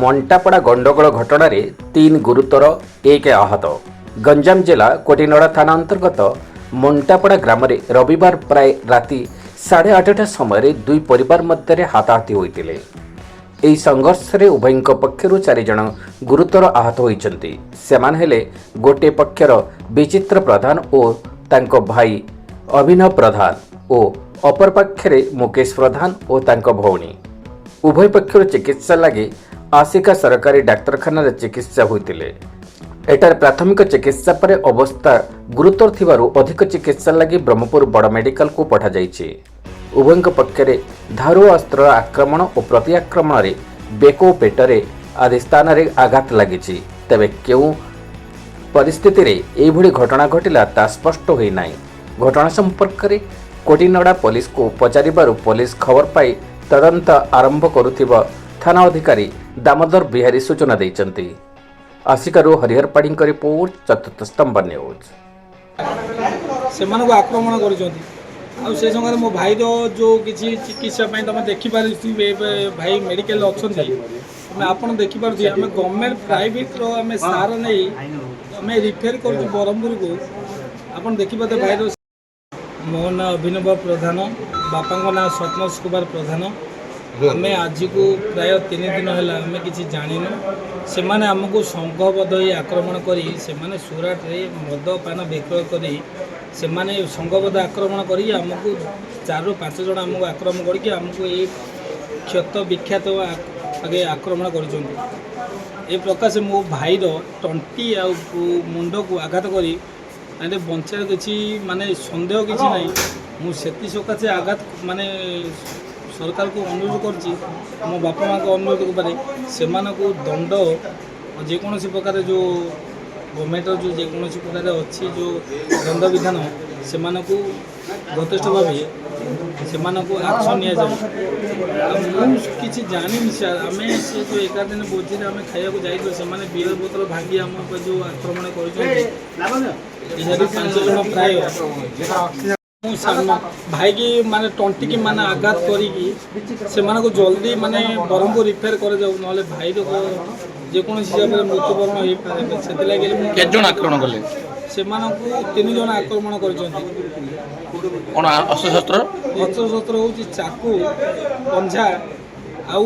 ମଣ୍ଟାପଡ଼ା ଗଣ୍ଡଗୋଳ ଘଟଣାରେ 3 ଗୁରୁତର, 1 ଆହତ। ଗଞ୍ଜାମ ଜିଲ୍ଲା କୋଟିନଡ଼ା ଥାନା ଅନ୍ତର୍ଗତ ମଣ୍ଟାପଡ଼ା ଗ୍ରାମରେ ରବିବାର ପ୍ରାୟ ରାତି 8:30 ସମୟରେ ଦୁଇ ପରିବାର ମଧ୍ୟରେ ହାତାହାତି ହୋଇଥିଲେ। ଏହି ସଂଘର୍ଷରେ ଉଭୟଙ୍କ ପକ୍ଷରୁ ଚାରିଜଣ ଗୁରୁତର ଆହତ ହୋଇଛନ୍ତି। ସେମାନେ ହେଲେ ଗୋଟିଏ ପକ୍ଷର ବିଚିତ୍ର ପ୍ରଧାନ ଓ ତାଙ୍କ ଭାଇ ଅଭିନବ ପ୍ରଧାନ ଓ ଅପରପକ୍ଷରେ ମୁକେଶ ପ୍ରଧାନ ଓ ତାଙ୍କ ଭଉଣୀ। ଉଭୟ ପକ୍ଷରୁ ଚିକିତ୍ସା ଲାଗି ଆସିକା ସରକାରୀ ଡାକ୍ତରଖାନାରେ ଚିକିତ୍ସା ହୋଇଥିଲେ। ଏଠାରେ ପ୍ରାଥମିକ ଚିକିତ୍ସା ପରେ ଅବସ୍ଥା ଗୁରୁତର ଥିବାରୁ ଅଧିକ ଚିକିତ୍ସା ଲାଗି ବ୍ରହ୍ମପୁର ବଡ଼ ମେଡିକାଲକୁ ପଠାଯାଇଛି। ଉଭୟଙ୍କ ପକ୍ଷରେ ଧାରୁଆ ଅସ୍ତ୍ରର ଆକ୍ରମଣ ଓ ପ୍ରତିଆକ୍ରମଣରେ ବେକ ଓ ପେଟରେ ଆଦି ସ୍ଥାନରେ ଆଘାତ ଲାଗିଛି। ତେବେ କେଉଁ ପରିସ୍ଥିତିରେ ଏଇଭଳି ଘଟଣା ଘଟିଲା, ତାହା ସ୍ପଷ୍ଟ ହୋଇନାହିଁ। ଘଟଣା ସମ୍ପର୍କରେ କୋଟିନଡ଼ା ପୋଲିସକୁ ପଚାରିବାରୁ ପୋଲିସ ଖବର ପାଇ ତଦନ୍ତ ଆରମ୍ଭ କରୁଥିବା ଥାନା ଅଧିକାରୀ ଦାମୋଦର ବିହାରୀ ସୂଚନା ଦେଇଛନ୍ତି। ଆସିକାରୁ ହରିହର ପାଢ଼ୀଙ୍କ ରିପୋର୍ଟ, ଚତୁର୍ଥ ସ୍ତମ୍ଭ ନ୍ୟୁଜ୍। ସେମାନଙ୍କୁ ଆକ୍ରମଣ କରିଛନ୍ତି। ଆଉ ସେ ସମୟରେ ମୋ ଭାଇର ଯେଉଁ କିଛି ଚିକିତ୍ସା ପାଇଁ ତୁମେ ଦେଖିପାରୁଥିବେ, ଏବେ ଭାଇ ମେଡ଼ିକାଲରେ ଅଛନ୍ତି, ତୁମେ ଆପଣ ଦେଖିପାରୁଥିବେ। ଆମେ ଗଭର୍ଣ୍ଣମେଣ୍ଟ ପ୍ରାଇଭେଟର ଆମେ ସାର ନେଇ ଆମେ ରିଫେର କରୁଛୁ ବ୍ରହ୍ମପୁରକୁ। ଆପଣ ଦେଖିପାରୁଥିବେ ଭାଇର। ମୋ ନାଁ ଅଭିନବ ପ୍ରଧାନ, ବାପାଙ୍କ ନାଁ ସତ୍ନୋଜ କୁମାର ପ୍ରଧାନ। ଆମେ ଆଜିକୁ ପ୍ରାୟ 3 ଦିନ ହେଲା ଆମେ କିଛି ଜାଣିନୁ। ସେମାନେ ଆମକୁ ସଂଘବଦ୍ଧ ହୋଇ ଆକ୍ରମଣ କରି, ସେମାନେ ସୁରାଟରେ ମଦପାନ ବିକ୍ରୟ କରି, ସେମାନେ ସଂଘବଦ୍ଧ ଆକ୍ରମଣ କରି ଆମକୁ ଚାରିରୁ ପାଞ୍ଚ ଜଣ ଆମକୁ ଆକ୍ରମଣ କରିକି ଆମକୁ ଏଇ କ୍ଷତ ବିକ୍ଷତ ଆଗେ ଆକ୍ରମଣ କରିଛନ୍ତି। ଏ ପ୍ରକାଶେ ମୋ ଭାଇର ତଣ୍ଟି ଆଉ ମୁଣ୍ଡକୁ ଆଘାତ କରି ମାନେ ବଞ୍ଚାର କିଛି ମାନେ ସନ୍ଦେହ କିଛି ନାହିଁ। ମୁଁ ସେଥି ସକାଶେ ଆଘାତ ମାନେ ସରକାରକୁ ଅନୁରୋଧ କରୁଛି, ମୋ ବାପା ମାଆଙ୍କ ଅନୁରୋଧ ଉପରେ ସେମାନଙ୍କୁ ଦଣ୍ଡ ଯେକୌଣସି ପ୍ରକାର ଯେଉଁ ଗଭର୍ଣ୍ଣମେଣ୍ଟର ଯେଉଁ ଯେକୌଣସି ପ୍ରକାର ଅଛି ଯେଉଁ ଦଣ୍ଡବିଧାନ, ସେମାନଙ୍କୁ ଯଥେଷ୍ଟ ଭାବେ ସେମାନଙ୍କୁ ଆକ୍ସନ୍ ନିଆଯାଉ। ଆଉ ମୁଁ କିଛି ଜାଣିନି ସାର୍। ଆମେ ସେ ଯେଉଁ 11 ଦିନ ଭୋଜିରେ ଆମେ ଖାଇବାକୁ ଯାଇଥିଲୁ, ସେମାନେ ବିୟର ବୋତଲ ଭାଙ୍ଗି ଆମ ଉପରେ ଯେଉଁ ଆକ୍ରମଣ କରିଛନ୍ତି, 4-5 ଜଣ ପ୍ରାୟ। ମୁଁ ସାନ ଭାଇକି ମାନେ ତଣ୍ଟିକି ମାନେ ଆଘାତ କରିକି ସେମାନଙ୍କୁ ଜଲ୍ଦି ମାନେ ବ୍ରହ୍ମପୁର ରିଫେର କରାଯାଉ, ନହେଲେ ଭାଇର ଯେକୌଣସି ହିସାବରେ ମୃତ୍ୟୁବରଣ ହେଇପାରେ। ସେଥିଲାଗି ମୁଁ କେତେ ଜଣ ଆକ୍ରମଣ କଲେ? ସେମାନଙ୍କୁ ତିନି ଜଣ ଆକ୍ରମଣ କରିଛନ୍ତି। କ'ଣ ଅସ୍ତ୍ରଶସ୍ତ୍ର? ଅସ୍ତ୍ରଶସ୍ତ୍ର ହେଉଛି ଚାକୁ, ପଞ୍ଝା ଆଉ